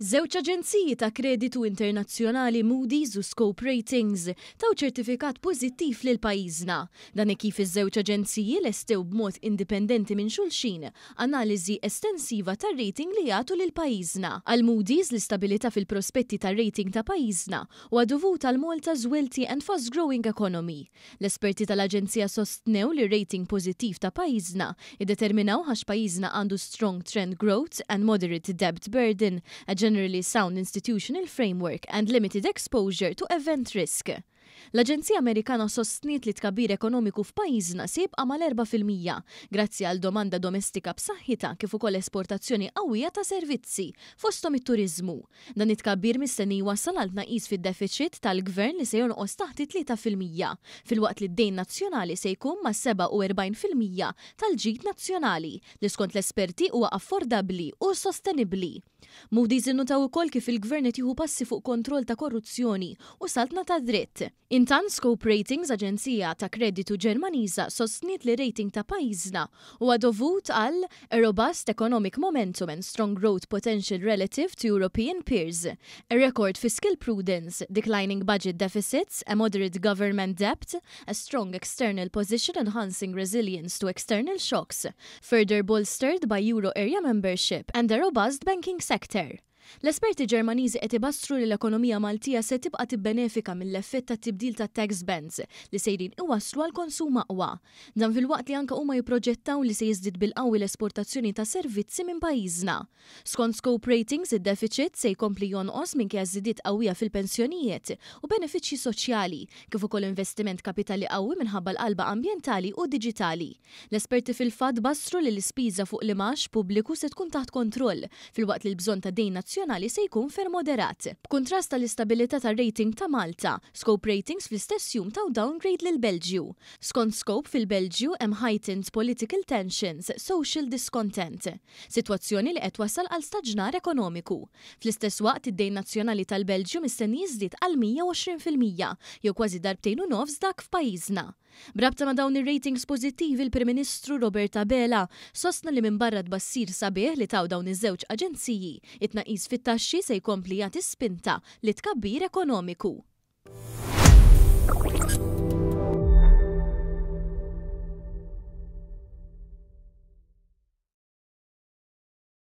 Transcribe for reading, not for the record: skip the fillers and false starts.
Żewġ aġenziji ta' kreditu internazzjonali Moody's u Scope Ratings taw ċertifikat pożittiv lil pajjiżna. Dan hekk kif iż-żewġ aġenziji lestew b'mod indipendenti minn xulxin analiżi estensiva tar-rating li jagħtu lil pajjiżna. Għal Moody's, l-istabilità fil-prospetti tar-rating ta' pajjiżna huwa dovut għal Malta's wealthy and fast-growing economy. L-esperti tal-aġenzija sostnew li r-rating pożittiv ta' pajjiżna iddeterminaw għax pajjiżna għandu strong trend growth and moderate debt burden, a generally sound institutional framework and limited exposure to event risk. L-aġenzija Amerikana sostniet li t-tkabbir ekonomiku f'pajjiżna se jibqa' mal-4% grazzi għal domanda domestika b'saħħitha kif ukoll esportazzjoni qawwija ta' servizzi, fosthom it-turiżmu. Dan it-tkabbir mistenni jwassal għal tnaqqis fid-defiċit tal-Gvern li se jonqos taħt it-3%, filwaqt li d-dejn nazzjonali se jkun mas-47% tal-ġid nazzjonali, li skont l-esperti huwa affordabbli u sostenibbli. Moody's innutaw ukoll kif il-Gvern qed jieħu passi fuq kontroll ta' korruzzjoni u saltna tad-dritt. Intant Scope Ratings, aġenzija ta' kreditu Ġermaniża, sostniet li r-rating ta' pajjiżna huwa dovut għal a robust economic momentum and strong growth potential relative to European peers, a record fiscal prudence, declining budget deficits, a moderate government debt, a strong external position enhancing resilience to external shocks, further bolstered by euro area membership and a robust banking sector. L-esperti Ġermaniżi qed ibassru li l-ekonomija Maltija se tibqa' tibbenefika mill-effett tat-tibdil tat-tax bands li sejrin iwasslu għal konsum aqwa. Dan filwaqt li anke huma jipproġettaw li se jiżdied bil-qawwi l-esportazzjoni ta' servizzi minn pajjiżna. Skont Scope Ratings, id-defiċit se jkompli jonqos minkejja żidiet qawwija fil-pensjonijiet u benefiċċji soċjali, kif ukoll investiment kapitali qawwi minħabba l-qalba ambjentali u diġitali. L-esperti fil-fatt bassru li l-ispiża fuq l-imgħax pubbliku se tkun taħt kontroll, filwaqt li l-bżonn ta' dejn nazzjonali se jkun ferm moderat. B'kuntrast għall-istabilità tar-rating ta' Malta, Scope Ratings fl-istess jum taw downgrade lill-Belġju. Skont Scope fil-Belġju hemm heightened political tensions, social discontent. Sitwazzjoni li qed twassal għal staġnar ekonomiku. Fl-istess waqt id-dejn nazzjonali tal-Belġju mistenni jiżdied għal 120%, jew kważi darbtejn u nofs dak f'pajjiżna. B'rabta ma' dawn ir-ratings pożittivi l-Prim Ministru Robert Abela sostna li minbarra tbassir sabiħ li taw dawn iż-żewġ aġenziji, it-tnaqqis fit-taxxi se jkompli jagħti spinta lit-tkabbir ekonomiku.